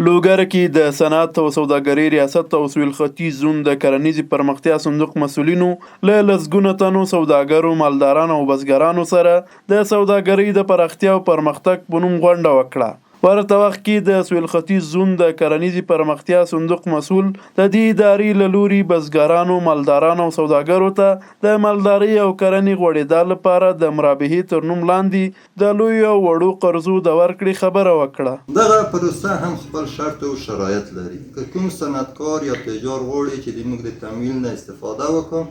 لوګر کې د صنعت او سوداګرۍ ریاست او سویل ختیځ زون د کرنیزې پرمختیا صندوق مسؤلینو له لسګونه تنو سوداګرو، مالدارانو او بزګرانو سره د سوداګرۍ د پراختیا او پرمختګ په نوم غونډه وکړه. ورته وخت کې د سویل ختیځ زون د کرنیزې پرمختیا صندوق مسؤل د دې ادارې له لوري بزګرانو، مالدارانو او سوداګرو ته د مالدارۍ او کرنې غوړېدا لپاره د مرابحې تر نوم لاندې د لویو او وړو قرضو د ورکړې خبره وکړه. دغه پروسه هم خپل شرط او شرایط لري. که کوم صنعتکار یا تجار غواړي چې د موږ د تمویل نه استفاده وکړي،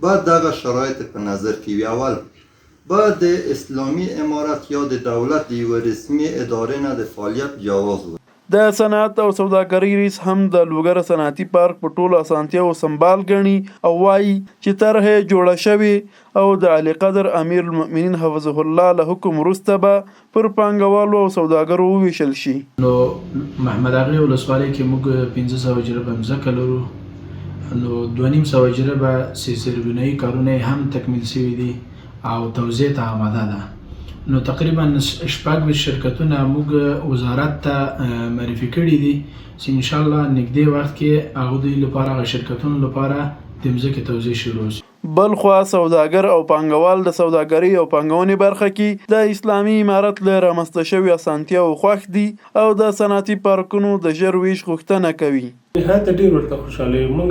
باید دغه شرایط په نظر کې وي. اول باید د اسلامي امارت یا د دولت د یوه رسمي ادارې نه د فعالیت جواز ولري. د صنعت او سوداګرۍ رئیس هم د لوګر صنعتي پارک په ټولو اسانتیاوو سمبال ګڼي او وايي چې طرحه یې جوړه شوې او د عالیقدر امیرالمؤمنین حفظه الله له حکم وروسته به پر پانګوالو او سوداګرو وویشل شي. نو محمد اغې ولسوالۍ کې موږ 500 جریبه مځکه لرو، نو 250 جریبه چې زیربنایي کارونه یې هم تکمیل شوي دي او توزیع ته آماده ده. نو تقریبا 26 شرکتونه موږ وزارت ته معرفي کړي دي چې انشاءالله نږدې وخت کې هغه دوی لپاره، هغه شرکتونو لپاره د مځکې توزیع شروع شي. بلخوا سوداګر او پانګوال د سوداګرۍ او پانګونې برخه کې د اسلامي امارت له رامنځته شویو اسانتیاوو خوښ دي او د صنعتي پارکونو د ژر وېش غوښتنه کوي. نهایت ډېر ورته خوشحاله یو. موږ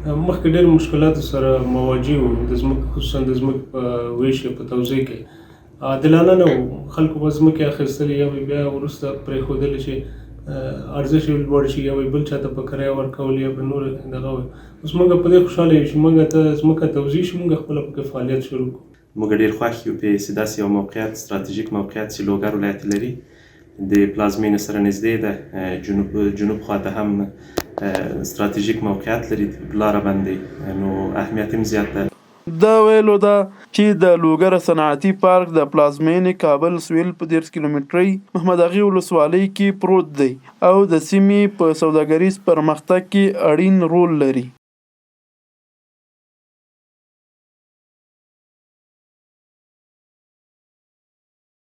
مخکې ډېر مشکلاتو سره مواجه وو د ځمکې، خصوصا د ځمکې په وېش یا په توزیع کې عادلانه نه وو. خلکو به ځمکې اخیستلې یا به بیا وروسته پرېښودلې چې ارزش یې لوړ شي، یا به بل چاته په کرایه ورکول یا به نور دغه وي. اوس موږ په دې خوشحاله یو چې موږ ته ځمکه توزیع شي، موږ خپله پکې فعالیت شروع کړو. موږ ډېر خوښ یو په چې داسې یو موقعیت، ستراتیژیک موقعیت چې لوګر ولایت لري، د پلازمینې سره نږدې ده، جنوب خواته هم ستراتیژیک موقعیت لري لاره باندې، نو اهمیت هم زیات ده. د ویلو ده چې د لوګر صنعتي پارک د پلازمینې کابل سویل په 30 کیلومترۍ محمد اغې ولسوالۍ کې پروت دی او د سیمې په سوداګریز پرمختګ کې اړین رول لري.